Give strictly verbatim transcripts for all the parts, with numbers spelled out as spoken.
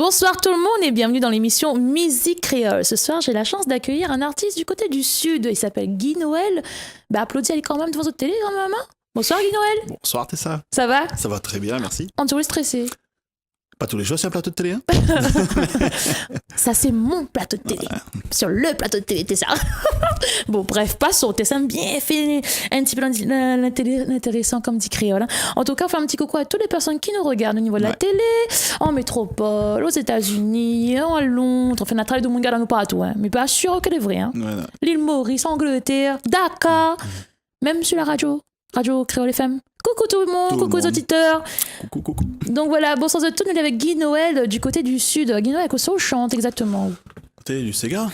Bonsoir tout le monde et bienvenue dans l'émission Musique Créole. Ce soir, j'ai la chance d'accueillir un artiste du côté du Sud. Il s'appelle Guy Noël. Bah, applaudis ali kan mèm dovan zot télé, kan mèm, hein ? Bonsoir, Guy Noël. Bonsoir, Tessa. Ça va ? Ça va très bien, merci. On dirait stressé. Pas tous les jours sur un plateau de télé, hein. Ça, c'est mon plateau de télé. Ouais. Sur le plateau de télé, Tessa. Bon, bref, passons. Tessa aime bien fé in ti pé l'in-, l'in-, l'intéré-, l'intéressant, comme dit Créole, hein. En tout cas, on fait un petit coucou à toutes les personnes qui nous regardent au niveau de la télé, en métropole, aux États-Unis, à Londres. Enfin, na travay domoun i gard anou partou, hein. Mé pa sir ke lé vré, hein. Ouais, ouais. L'île Maurice, Angleterre, Dakar, même sur la radio. Radio Créole F M. Coucou tout le monde, coucou les auditeurs. Tout le monde. Coucou, coucou. Donc voilà, bonsoir à tous, nou lé avèk Guy Noël, euh, du côté du Sud. Guy Noël, kosa ou shant exactement ? Koté du séga.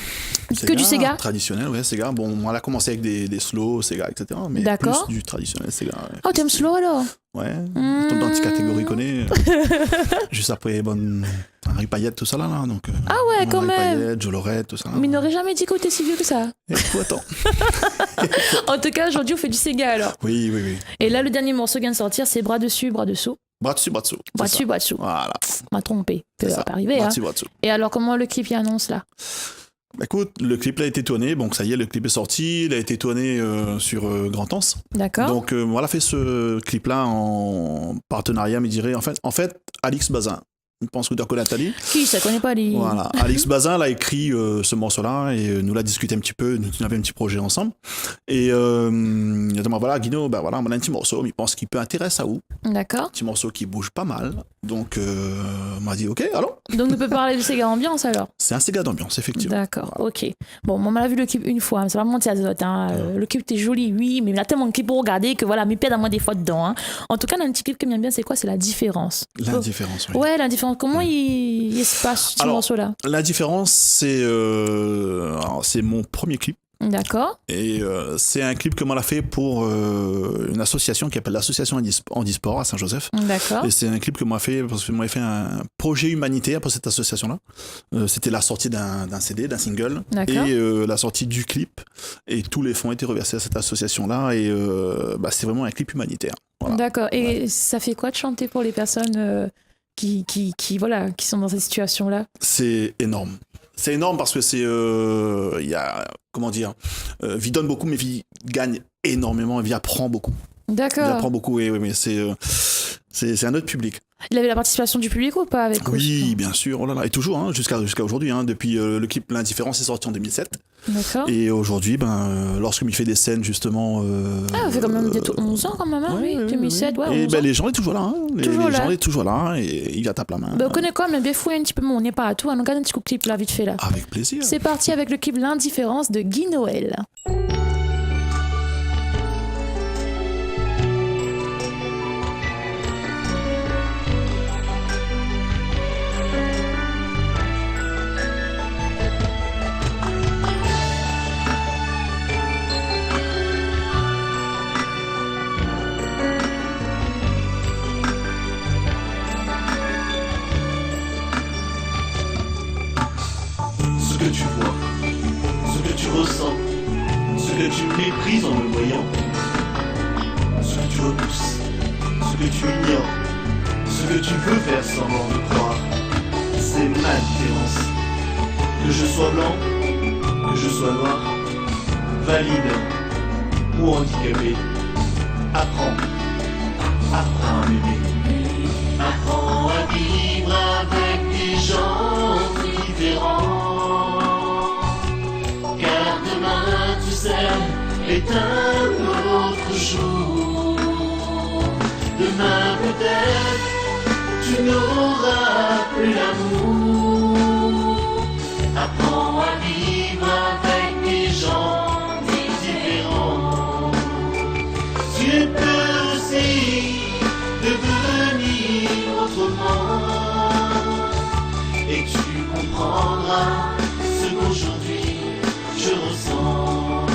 Que du séga ? Traditionnel, ouais, séga. Bon, moin la komansé avèk des, des slow, séga, et cetera. D'accord. Mais plus du traditionnel séga, ouais. Ah, ou èm slow alors ? Ouais. Hmm. Tonm dan ti katégori koné, euh, juste après, bon, Henri Payet, tout sa la, la, donk, euh, Henri Payet, Joe Lorette, tout sa la. Ah ouais, kan mèm. Mé mi noré zamé di ke ou té si vié ke sa. É pourtan. En tout cas, aujourd'hui, on fait du séga alors. Oui, oui, oui. Et là, le dernier morceau qui vient de sortir, c'est Bras dessus, bras dessous. Bras dessus, bras dessous. Bras dessus, bras dessous. Voilà. Ma tronpé. C'est ça. Pé arivé, hein. Bras dessus, bras dessous. Et alors, comment le clip i anons la ? Écoute, le clip la été tourné, donc ça y est, le clip est sorti, il a été tourné, euh, sur, euh, Grand Anse. D'accord. Donc, euh, moin la fé se clip-là en partenariat, mi diré. En fait, en fait, Alix Bazin, mi pans ke ou doi konèt ali. Kisa i koné pa li ? Voilà. Alix Bazin la ékri, euh, se morso-la é, euh, nou la diskité in ti pé, nou, nou avé in ti projé ansanm. É, euh, li la di amoin, voilà, Guino, ben voilà, moin néna in ti morso, mi pans ke li pé intérès aou. D'accord. Ti morso ki bouj pa mal. Donk, euh, moin la di, OK, alon. Donk, nou pé parl de séga anbians, alor ? Sé in séga d'anbians, éfèktivman. D'accord, OK. Bon, moin la vi le clip in foi, mé sa pa manti azot, hein. Euh, le clip té zoli, oui, mé na tèlman de clip pou regardé ke, voilà, mi pèrd amoin défoi dedan, hein. En tout cas, néna in ti clip ke mi èm bien, sé koi ? Sé L'Indifférence. L'Indifférence, oui. Ouais, L'Indifférence. Koman i, i spas ti morso-la ? Alors, L'Indifférence, c'est, euh, alors, c'est mon premier clip. D'accord. Et, euh, c'est un clip ke moin la fé pou, euh, une association qui s'appelle l'association Handis-, Handisport à Saint-Joseph. D'accord. Et c'est un clip ke moin la fé parske moin la fé un projet humanitaire pour cette association-là. Euh, c'était la sortie d'un, d'un C D, d'un single. D'accord. Et, euh, la sortie du clip. Et tous les fonds étaient reversés à cette association-là. Et, euh, bah, c'est vraiment un clip humanitaire. Voilà. D'accord. Et ça fait quoi de chanter pour les personnes, euh, qui, qui, qui, voilà, qui sont dans cette situation-là ? C'est énorme. C'est énorme parce que c'est, euh, il y a, comment dire, euh, vi donn bokou, mé vi gagn énormément, vi aprann bokou. D'accord. Vi aprann bokou, oui, oui, mé c'est, euh, c'est, c'est un autre public. Il avait la participation du public ou pas avec vous, justement ? Oui, bien sûr, oh là là, et toujours, hein, jusqu'à, jusqu'à aujourd'hui, hein, depuis, euh, le clip L'Indifférence est sorti en deux mille sept. D'accord. Et aujourd'hui, ben, euh, lorsque mi fé des scènes, justement, euh, Ah, ça fait quand même bientôt onze ans, quand même, hein, ouais, oui, ouais, deux mille sept, ouais, onze ans. Et ben, les gens sont toujours là, hein. Les, les gens sont toujours là et ils tapent la main. Toujours là. Ben, ou koné koi, mi sa fouy in ti pé mon né partou, hein, nou gard in ti kou clip la, vit fé la. Avec plaisir. C'est parti avec le clip L'Indifférence de Guy Noël. Ce que tu vois, ce que tu ressens, ce que tu méprises en me voyant, ce que tu repousses, ce que tu ignores, ce que tu veux faire semblant de croire, c'est ma différence. Que je sois blanc, que je sois noir, valide ou handicapé, apprends, apprends à m'aimer. Apprends à vivre avec des gens différents. Car demain, tu sais, est un autre jour. Demain, peut-être, tu n'auras plus l'amour. Apprends à vivre avec des gens différents. Tu peux aussi devenir autrement. Et tu comprendras ce qu'aujourd'hui je ressens.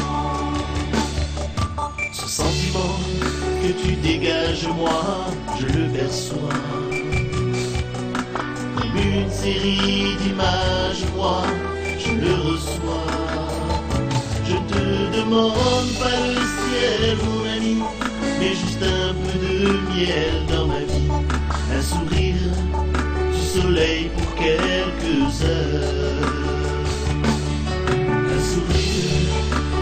Ce sentiment que tu dégages, moi, je le perçois. Comme une série d'images, moi, je le reçois. Je ne te demande pas le ciel, mon ami, mais juste un peu de miel dans ma vie. Un sourire du soleil pour Quelques heures. Un sourire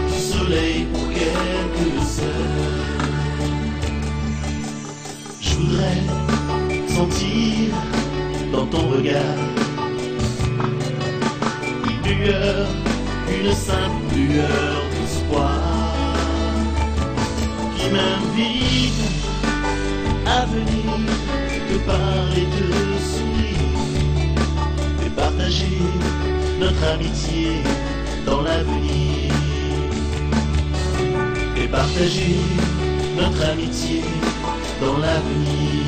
du soleil pour quelques heures. Je voudrais sentir dans ton regard une lueur, une simple lueur d'espoir qui m'invite à venir te parler, te sourire et partager notre amitié dans l'avenir. Et partager notre amitié dans l'avenir.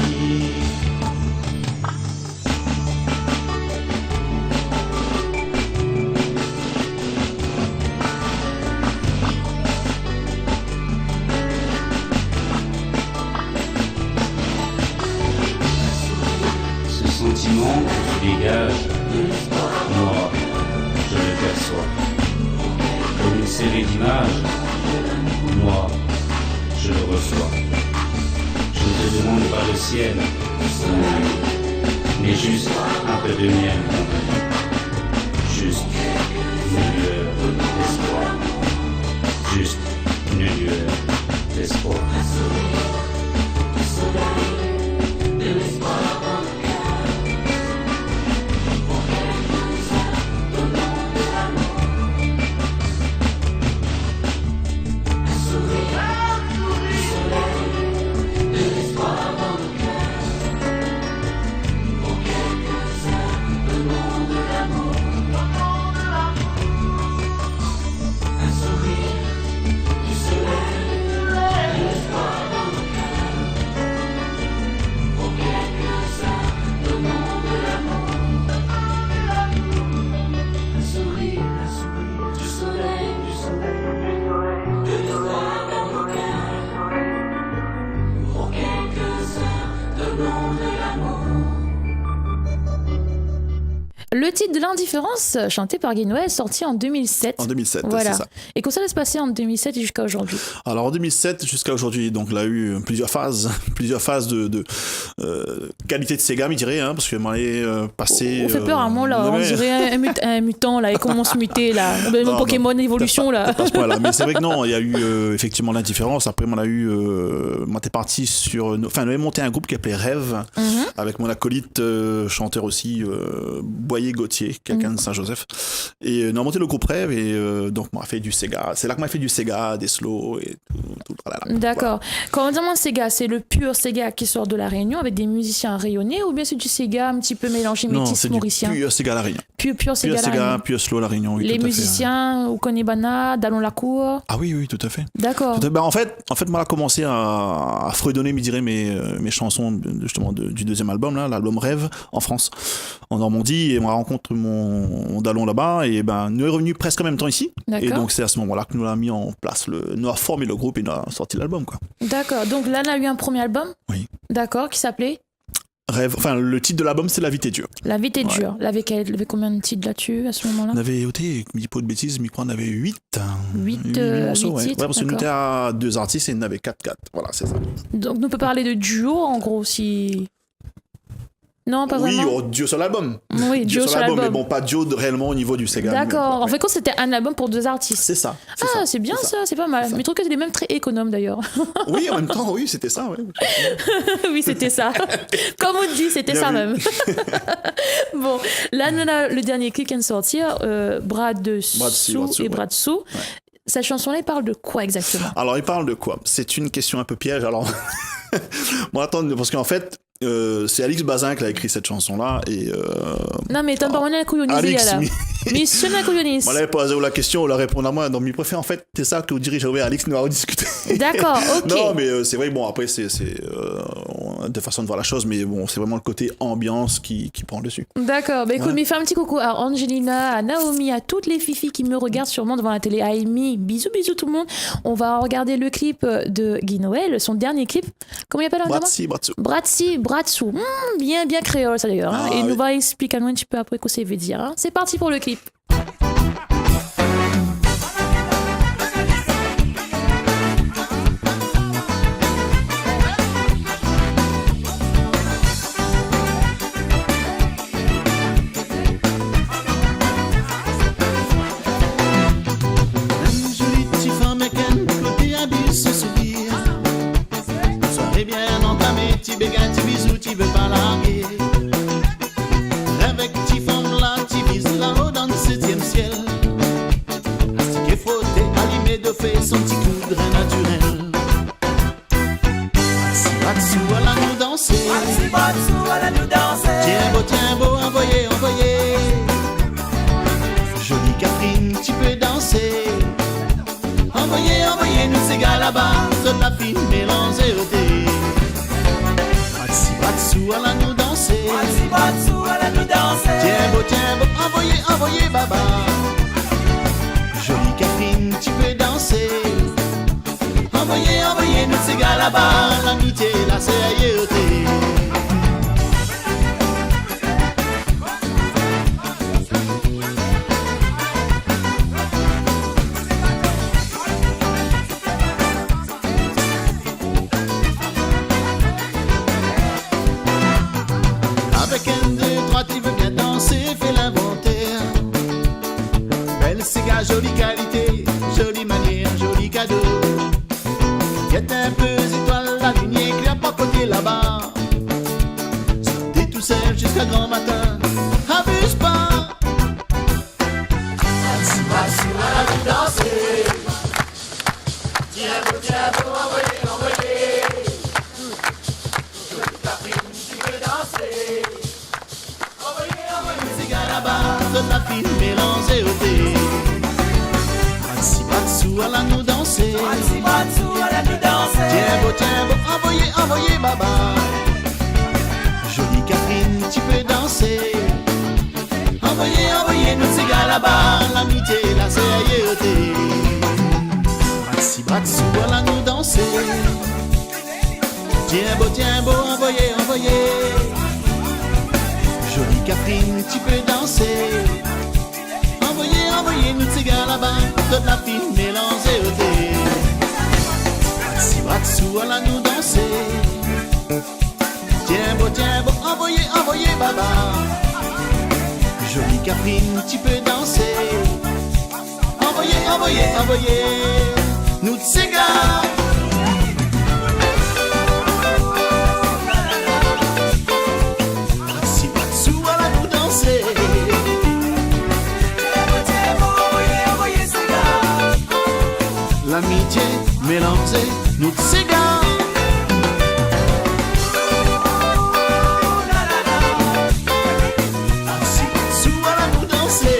Ce sentiment que tu dégages, moi, je le perçois. Comme une série d'images, moi, je le reçois. Je ne te demande pas le ciel, mon ami, mais juste un peu de miel. Juste une lueur d'espoir. Juste une lueur d'espoir. Le titre de L'Indifférence, chanté par Guy Noël, sorti en deux mille sept. En deux mille sept, voilà. C'est ça. Et koman sa la pasé an deux mille sept ziska zordi ? Alors, en deux mille sept jusqu'à aujourd'hui, donc, la u, euh, plusieurs phases, plusieurs phases de, de, euh, qualité de séga, mi diré, hein, parske moin la, euh, pasé, ou fé pèr amoin la, euh, on diré in mut-, in mutan la, i komans muté la. Ou bien in Pokémon évolution la. Non, non, pa, pa a se poin la. Mé sé vré ke non, la u, euh, éfèktivman, L'Indifférence. Apré, moin la u, euh, moin té parti sur, euh, anfin, nou la monté in group ki apelé Rêve, avèk mon acolyte, euh, shantèr osi, euh, Boyer Gauthier, kèlkin de Saint-Joseph. É, euh, nou la monté le group Rêve é, euh, donk, moin la fé du séga. Sé la ke moin la fé du séga, dé slow é tout, tout le tralala. D'accord. Voilà. Kan ou di amoin séga, sé le pur séga ki sort de La Réunion avèk dé mizisien rényoné, oubien sé du séga in ti pé mélanzé, métis, morisien ? Non, sé du pur séga La Réunion. Pur, pur séga La Réunion. Pur séga, pur slow La Réunion, oui, tout à fait, ouais. Les musiciens, ou koné banna, Dalon Lakour ? Ah oui, oui, tout à fait. D'accord. Tout à fait. Ben, en fait, en fait, moin la komansé à, à fredonner, mi diré, mes, euh, mes chansons, justement, de, du deuxième album, là, l'album Rêve, en France, en Normandie, é moin la rankont mon, mon dalon laba, é ben, nou lé revni prèsk an mèm tan isi. D'accord. É donk, sé a se moman-la ke nou la mi an plas le, nou la formé le group é nou la sorti l'album, koi. D'accord. Donk la, nou la u in promié album ? Oui. D'accord, ki s'appelait ? Rêve, enfin, le titre de l'album, c'est La vie t'es dure. La vie t'es dure. Ouais. Lavé kèl, lavé konbien de tit la dsi, a se moman-la ? Navé, oté, mi di pa de bétiz, mi kroi navé uit, hein. Uit, uit, euh, morso, uit tit, ouais. Ouais, parske nou té a dé artis é navé kat, kat. Voilà, sé sa. Donk, nou pé parl de duo, an gro, si Non, pa vréman ? Oui, oh, duo sur l'album. Oui, duo sur l'album, mé bon, pa duo de, réèlman o nivo du séga. D'accord. Ouais. An fèt, sété in album pou dé artis. Sé sa, sé sa. Ah, sé bien sa, sé pa mal. Sé sa. Mé mi trouv ke lé mèm trè ékonom, d'ailleurs. Oui, an mèm tan, oui, sété sa, ouais. Oui, sété sa. Kom ou di, sété sa mèm. Bien vu. Bon, la, nou néna le dernié clip ki vien de sortir, euh, Bras dessous et bras dessous. Bras dessous, bras dessous. Ouais. Cette chanson-là, elle parle de quoi exactement ? Alors, elle parle de quoi ? C'est une question un peu piège. Alors, bon, atann, parske an fèt, euh, sé Alix Bazin ki la ékri sèt shanson-la é, euh, Non, mé atann, pa moin, néna kouyoniz, Alix, la. Mi, mi sé néna kouyoniz. Moin la poz aou la késtion, ou la répon amoin. Donk, mi préfèr, an fèt, sé sa ke ou dirige, ouais, Alix, nou va rediskité. D'accord, ok. Non, mé, euh, sé vré, bon, apré, sé, sé, euh, on, de façon de voir la chose, mé bon, sé vréman le koté anbians ki, ki pran le dsi. D'accord. Bah, écoute, ouais, mi fé in ti koukou à Angelina, à Naomi, à toutes les fifis qui me regardent sûrement devant la télé, à Amy. Bisous, bisous tout le monde. On va regarder le clip, euh, de Guy Noël, son dernier clip. Koman i apèl ankor ? Bras dsi, bras dessous. Bras dsi, bras dessous. Hmm, bien, bien kréol sa, d'ailleurs, hein. Ah, oui. É nou va ésplik anou in ti pé apré kosa i vé dir, hein. C'est parti pour le clip. Ala nou dansé. Bras dsi bras, ala nou dansé. Tienbo, tienbo, anvoyé, anvoyé, baba. Joli Catherine, ti pé dansé. Anvoyé, anvoyé, nout séga laba. Lamitié, la sériété. Avèk inn, dé, troi, ti vé bien dansé, fé linvantèr. Bèl séga, joli kalité, joli manièr, joli kado. Gèt in pé zétoil, la limièr klèr pa koté laba. Sot tousèl ziska gran matin, abiz pa. Bras dsi bras, ala nou dansé. Tienbo, tienbo, anvoyé, anvoyé. Joli Catherine, ti pé dansé. Anvoyé, anvoyé, séga laba, tout la fine mélanzé oté. Bras dsi bras, ala nou dansé. Bras dsi bras, ala nou dansé. Tienbo, tienbo, anvoyé, anvoyé, baba. Joli Catherine, ti pé dansé. Anvoyé, anvoyé, nout séga laba, lamitié, la sériété. Bras dsi bras, ala nou dansé. Tienbo, tienbo, anvoyé, anvoyé. Joli Catherine, ti pé dansé. Anvoyé, anvoyé, nout séga laba, tout la fine mélanzé oté. Bras dsi bras, ala nou dansé. Tienbo, tienbo, anvoyé, anvoyé, baba. Joli Catherine, ti pé dansé. Anvoyé, anvoyé, anvoyé, nout séga. Bras dsi bras, ala nou dansé. Lamitié mélanzé, nout séga. Bras dsi bras, ala nou dansé.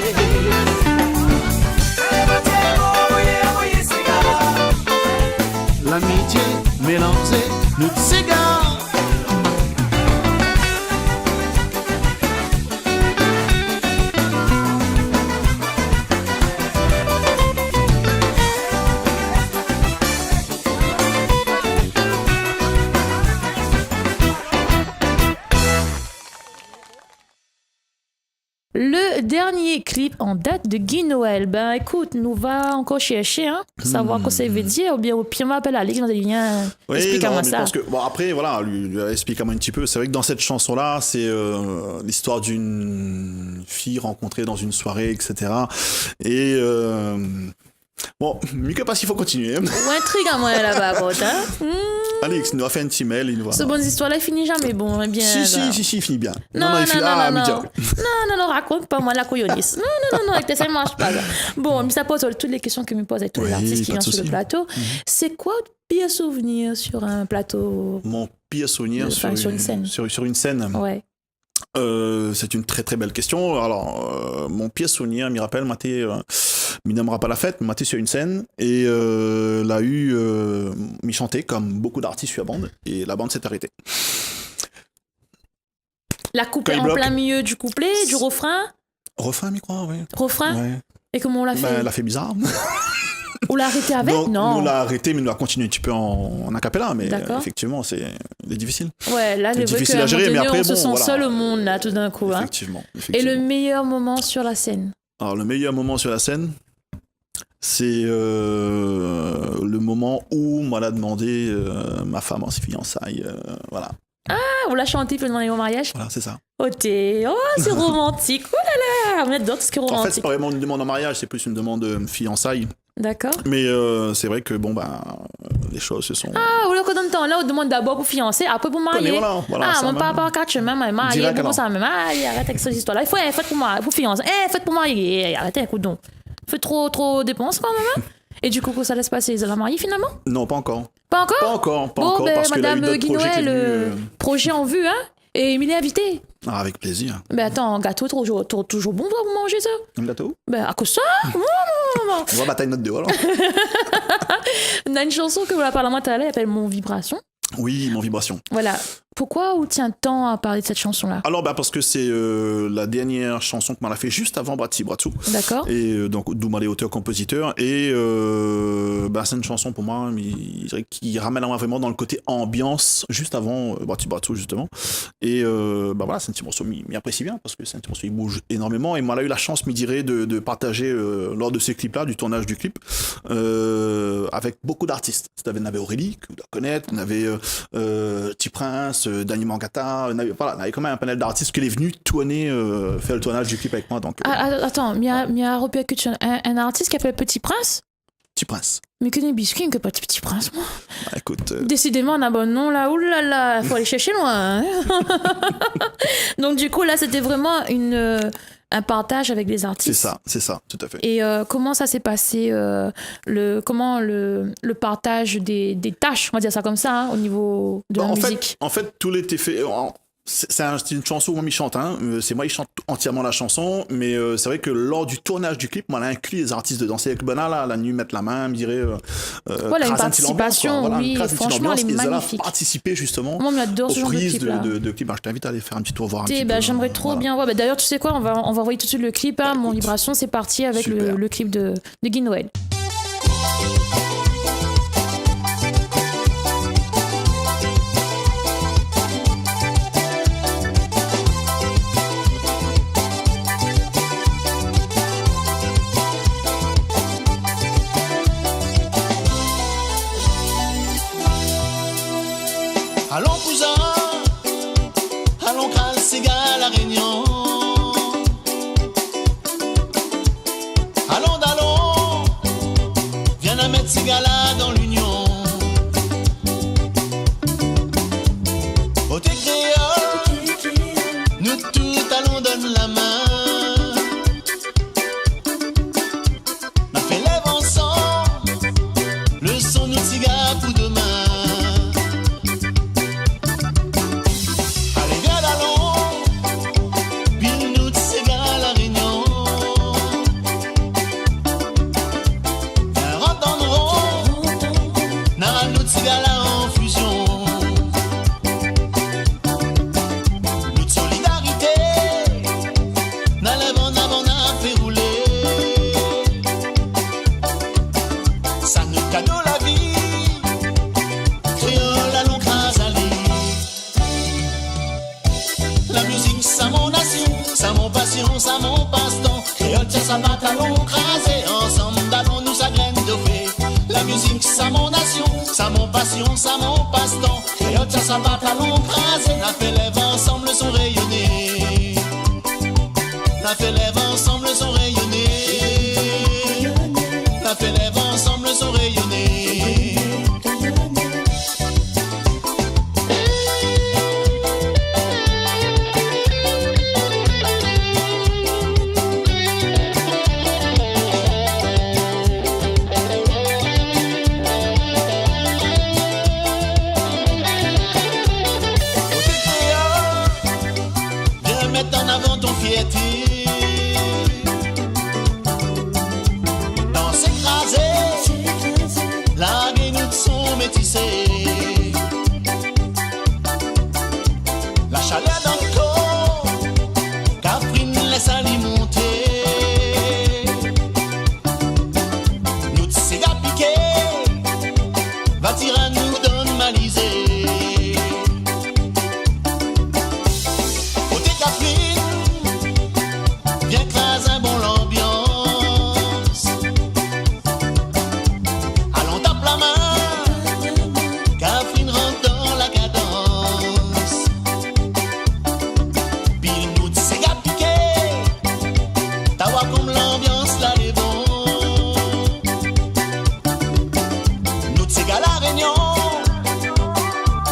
Lamitié mélanzé, nout séga. Le dernier clip en date de Guy Noël. Ben, écoute, nou va ankor shèrshé, hein, pou savoir kosa i vé dir, oubien o pir, nou va apèl Alix, nou va dir, viens, Oui, explik non, amoin mé sa. Parske, bon, apré, voilà, li, li la ésplik amoin in ti pé. Sé vré ke dan sèt shanson-la, sé, euh, listoir d'in fiy rankontré dan in soiré, et cetera. É, euh, bon, mi koné pa si fo kontinié. Ou intrig amoin la, par kont, hein. Hmm. Alix, nou la fé in ti mail, nou va. Sé bann zistoir-la i fini zamé bon, ébin, si, si, alor. Si, si, i fini bien. Non, non, non, non, non, non. Non, non, non, rakont pa amoin la kouyonis. Non, non, non, non, avèk sa i marsh pa, sa. Bon, mi sa poz tout lé késtion ke mi poz a tout lé zartis ki vien su le plato. Oui, pa de sousi. Mhm. Sé koi out pir souvnir su in plato ? Mon pir souvnir, euh, sur, enfin, sur une scène. Sur, sur une scène. Ouais. Euh, c'est une très, très belle question. Alors, euh, mon pir souvnir, mi rapèl, moin té, euh, mi nomra pa la fèt, moin té su in sèn é, euh, la u, euh, mi shanté kom bonpé d'artis su la bann é la bann s'est arrêtée. La koupé an plin milié du kouplé, du refrain ? Refrain, mi kroi, oui. Refrain ? Ouais. É koman ou la fé ? Ben, la fé bizar. Ou la arété avèk ? Non. Donk, nou la arété, mé nou la kontinié in ti pé an, an a cappella, mé, euh, éfèktivman, sé, lé difisil. D'accord. Ouais, la, sé vré ke a in moman doné, on se sent seul au monde, la, tout d'un coup, hein. Éfèktivman, éfèktivman. Et le meilleur moment sur la scène ? Alors, le meilleur moment sur la scène, c'est, euh, le moment où moin la demandé, euh, ma femme en fiançailles, euh, voilà. Ah, ou la shanté pou demann aou an mariaz ? Voilà, c'est ça. Oté, oh, sé romantik. Oh là là, mé donk, sé romantik. En fait, c'est pas vraiment une demande en mariage, c'est plus une demande, euh, fiançailles. D'accord. Mais, euh, c'est vrai que, bon, ben, euh, les choses se sont... Ah, ou la, kan dan tan-la, ou demann dabor pou fiansé, apré pou marié. Voilà, voilà, ah, ça moin pa, pa kat shemin, moin, marié, dirèk, pou alor. Sa mèm. Ah, arèt avèk sé zistoir-la. I fo in fèt pou marié, pou fiansé. In fèt pou marié. Arèt, ékout donk. Fé tro, tro dépans kanmèm, hein. É du kou, koman sa la pasé ? Zot la marié finalement ? Non, pas encore. Pas encore ? Pas encore, pas encore, parce que la eu d'autres projets qui est venu, euh. Bon, ben, madame Guy Noël, euh, projet en vue, hein ? É mi lé invité. Ah, avec plaisir. Mé atann, gato, toujour, tou-, toujour bon, ou va manzé sa. In gato ? Ben, akoz sa ? Non, non, non, non. Nou va batay nout déo, alor. Nou na in shanson ke ou la parl amoin talèr, i apèl Mon Vibration. Oui, Mon Vibration. Voilà. Pourquoi ou tien tan à parler de cette chanson-là ? Alors, bah, parce que c'est, euh, la dernière chanson que ma la fé juste avant Bratibratso. D'accord. Et, euh, donc, d'où ma lé auteur-compositeur. Et, euh, bah, c'est une chanson pour moi, mi, mi diré, qui ramèn amoin vraiment dans le côté ambiance, juste avant, euh, Bratibratso, justement. Et, euh, bah voilà, c'est un petit morceau mi, mi apprécie bien, parce que c'est un petit morceau qui bouge énormément. Et moi, la eu la chance, mi diré, de, de partager, euh, lors de ce clip-là, du tournage du clip, euh, avec beaucoup d'artistes. Navé, navé Aurélie, ke ou doi konèt, navé, euh, euh, Ti Prince, euh, Dany Morgata, navé, voilà, navé kan mèm in panèl d'artis ke lé vni tourné, euh, fé le tournage du clip avèk moin, donk, euh, voilà. Ah, atann, mi a, mi a repèré ke ou néna in, in artis ki apèl Ti Prince ? Ti Prince. Mi koné Biscuit, mi koné pa Ti, Ti Prince, moin. Bah, écoute, euh, décidément, na bon nom la, oulala, fo alé shèrsh loin, hein. Donc, du coup, là, c'était vraiment une, euh, un partage avec les artistes. C'est ça, c'est ça, tout à fait. Et, euh, comment ça s'est passé, euh, le, comment le, le partage des, des tâches, on va dire ça comme ça, hein, au niveau de la musique ? Bah, en fait, en fait, tout lété fé, euh, en, c'est, c'est un, c'est une chanson où mi shant, hein, euh, c'est moi qui chante entièrement la chanson, mais, euh, c'est vrai que lors du tournage du clip, moin la inklu les artistes dedan. C'est ke banna la, la ni mèt la min, mi diré, euh, euh, voilà, une participation, oui, et franchement, elle est magnifique. Kraz in ti lanbians, kraz in ti lanbians, é zot la partisipé justement aux prises de, de, de clip. Moi, j'adore ce genre de clip-là. Hein, je t'invite à aller faire un petit tour voir un petit peu, hein. Té, bah, j'aimerais trop bien voir. Voilà. Bah, d'ailleurs, tu sais quoi, on va, on va envoyer tout de suite le clip, hein, Mon Vibration, c'est parti avec le, le clip de, de Guy Noël. Bah, écoute. Super. Alon kouzin, alon kraz séga La Rényon. Alon dalon, vien amèt séga la dan linion. Koté kréol, nou tout alon donn la min. Na fé lèv ansanm le son nout séga pou domin. Alé, vien alon, bin nout séga La Rényon. Vien rant dan ron, na nout séga la an fizion. Nout solidarité, na lèv an avan, na fé roulé. Sa nout kado la vi, kréol alon kraz ali. La mizik sa mon nasion, sa mon pasion, sa mon pastan. Kréol, tien sa bat, alon krazé, ansanm dalon nou sa grenn dofé. La mizik sa mon nasion, sa mon pasion, sa mon pastan. Kréol, tien sa bat, alon krazé, na fé lèv ansanm le son réyoné. Na fé lèv ansanm le son réyoné. Na fé lèv ansanm le son réyoné. Koté kréol, vien mèt an avan ton fièrté. Dansé krazé, larg nout son métisé. La shalèr dan kor, kafrine lès ali monté. Nout séga piké, vatirin nou donn malizé. Koté kafrine, vien kraz in bon lanbians. Alon tap la min, kafrine rant dan la kadans. Bin nout séga piké, ta oi konm lanbians la lé bon. Nout séga La Rényon,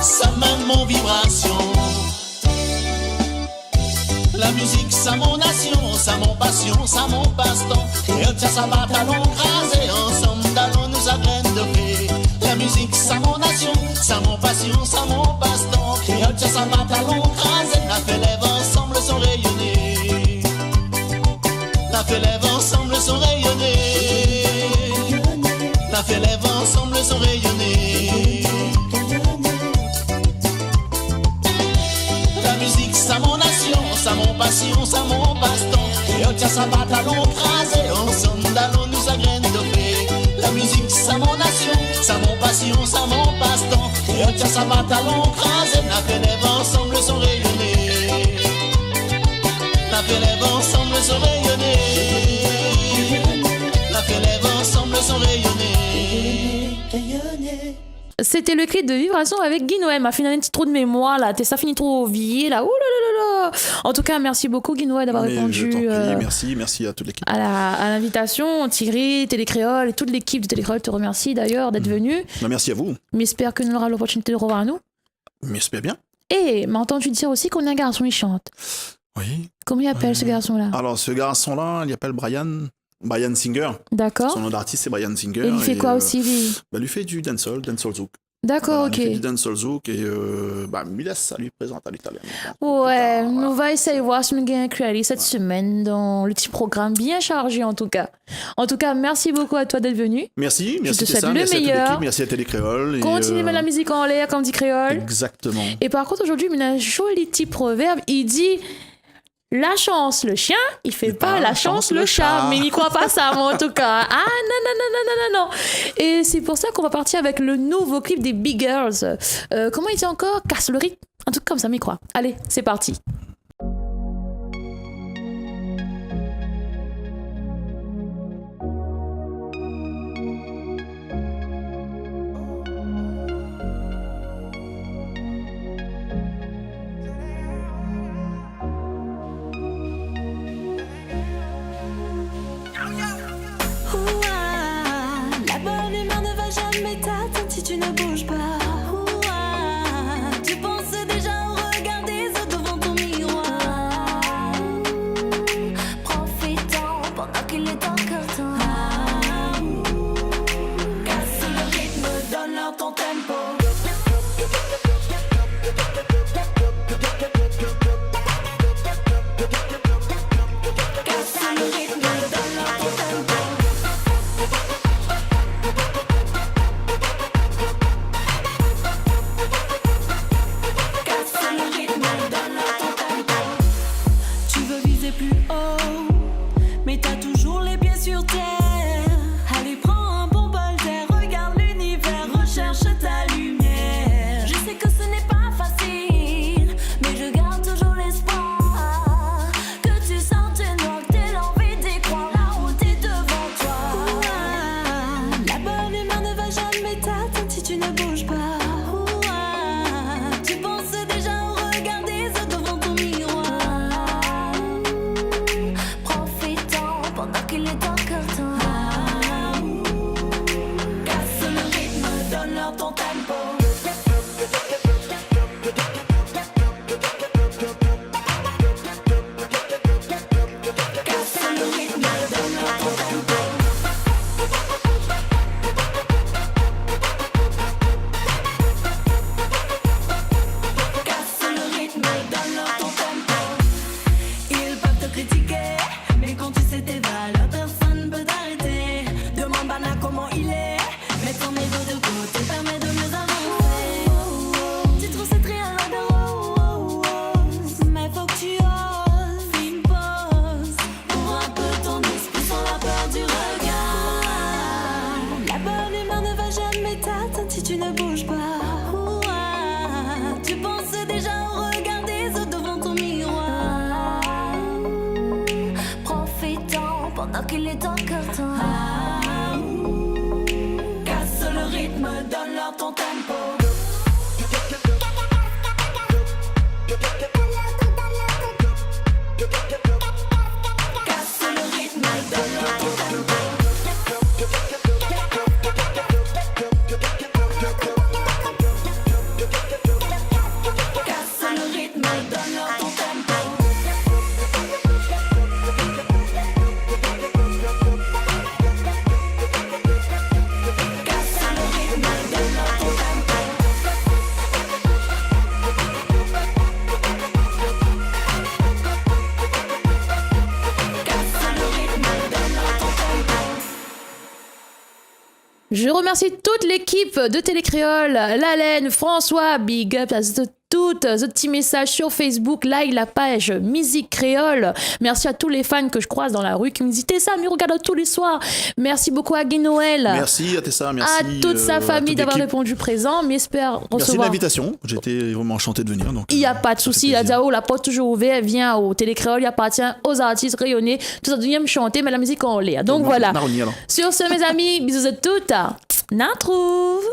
sa mèm mon vibrasion. La mizik sa mon nasion, sa mon pasion, sa mon pastan. Kréol, tien sa bat, alon krazé, ansanm dalon nou sa grenn dofé. La mizik sa mon nasion, sa mon pasion, sa mon pastan. Kréol, tien sa bat, alon krazé, na fé lèv ansanm le son réyoné. Na fé lèv ansanm le son réyoné. Na fé lèv ansanm le son réyoné. Pasion, sa mon pastan. Kréol, tien sa batalon krazé. Ansanm dalon nou sa grenn dopé. La mizik sa mon nasion, sa mon pasion, sa mon pastan. Kréol, tien sa batalon krazé. Na fé lèv ansanm le son réyoné. Na fé lèv ansanm le son réyoné. Na fé lèv ansanm le son réyoné. C'était le clip de Vibration avec Guy Noël. Ma fini in ti trou de mémoir la, té sa fini tro vié la. Ouh là là là là. En tout cas, merci beaucoup Guy Noël d'avoir répondu, euh, merci, merci à toute l'équipe. Mais je t'en prie, à toute l'équipe. À la, à l'invitation. Thierry, Télé Kréol et toute l'équipe de Télé Kréol te remercie d'ailleurs d'être venu. Bah, merci à vous. Mi éspèr ke nou nora l'opportunité de revoir anou. Mi éspèr bien. É ma antann dir osi ke néna in garson i shant. Oui. Koman i apèl se garson-la ? Alors, ce garçon-là, il s'appelle Brian, Brian Singer. D'accord. Son nom d'artiste, c'est Brian Singer. É li fé koi osi, li ? Bah, li fé du dancehall, dancehall zouk. D'accord, ok. Voilà, li fé du dancehall zouk é, euh, bah, mi lès ali prézant a l'italien. Ouais, nou va éséy voir si nou gingn inklui ali sèt semèn dan le ti program bien sharzé, en tout cas. En tout cas, merci beaucoup à toi d'être venu. Merci, merci Tessa, merci à toute l'équipe, merci à Télé Kréol. Je te souhaite le meilleur. Continue de mettre la musique en l'air, comme dit Kréol. Exactement. Et par contre, aujourd'hui, mi néna in zoli ti provèrb, i di, la shans le shien, i fé pa la shans le sha. Mé mi kroi pa sa, moin, en tout cas. Ah, non, non, non. Et c'est pour ça qu'on va partir avec le nouveau clip des Big Girls. Euh, comment il dit encore ? Casse le rythme. Un truc comme ça, mi kroi. Allez, c'est parti. Ouah, la bonne humeur ne va jamais t'atteindre si tu ne bouges pas. Ouah, tu penses déjà au regard des autres devant ton miroir. Profitons pendant qu'il est encore temps. Casse le rythme, donne-leur ton tempo. Casse le rythme, donne-leur ton tempo. Casse le rythme, donne-leur ton tempo. Tu veux viser plus haut, mais t'as toujours les pieds sur terre. Allez, prends un bon bol d'air, regarde l'univers, recherche ta lumière. Je sais que ce n'est pas facile, mais je garde toujours l'espoir que tu sors tes noix, que t'aies l'envie d'y croire. La route est devant toi. Ouah, la bonne humeur ne va jamais t'atteindre si tu ne bouges pas. Ouah, tu penses déjà au regard des autres devant ton miroir. Profitons pendant qu'il est encore temps. Casse le rythme, donne-leur ton tempo. Casse le rythme, donne-leur ton tempo. Casse le rythme, donne-leur ton tempo. Ils peuvent te critiquer, mais quand tu sais tes valeurs, personne ne peut t'arrêter. Demande Bana comment il est. Mets ton ego de côté, permet de mieux avancer. Tu trouves c'est très à la rose, mais faut que tu oses. Fais une pause, ouvre un peu ton esprit sans la peur du regard. La bonne humeur ne va jamais t'atteindre si tu ne bouges pas. Ouah, tu penses déjà au regard des autres devant ton miroir. Profitons pendant qu'il est encore temps. Casse le rythme, donne-leur ton tempo. Casse le rythme, donne-leur ton tempo. Casse le rythme, donne-leur ton tempo. Je remercie toute l'équipe de Télé Kréol, Lalène, François, big up à zot tout. tout, euh, zot ti mésaz sur Facebook, like la page Musique Créole. Merci à tous les fans que je croise dans la rue qui me disent : « Tessa, mi regard aou tou lé soir. » Merci beaucoup à Guy Noël. Merci à Tessa, merci, euh, à toute l'équipe. À toute sa famille d'avoir répondu présent. Mi espèr resevoir. Merci de l'invitation. J'étais vraiment enchanté de venir, donc, euh, ça fait plaisir. I na pwin de sousi, la di aou, la port toujour ouvèr, vien o Télé Kréol, i apartien aux artistes réunionnais. Tout sa i yèm shanté, mèt la mizik anlèr. Donk voilà. Bon, nou arni alor. Sur ce, mes amis, bisous à toutes. Nou artrouv.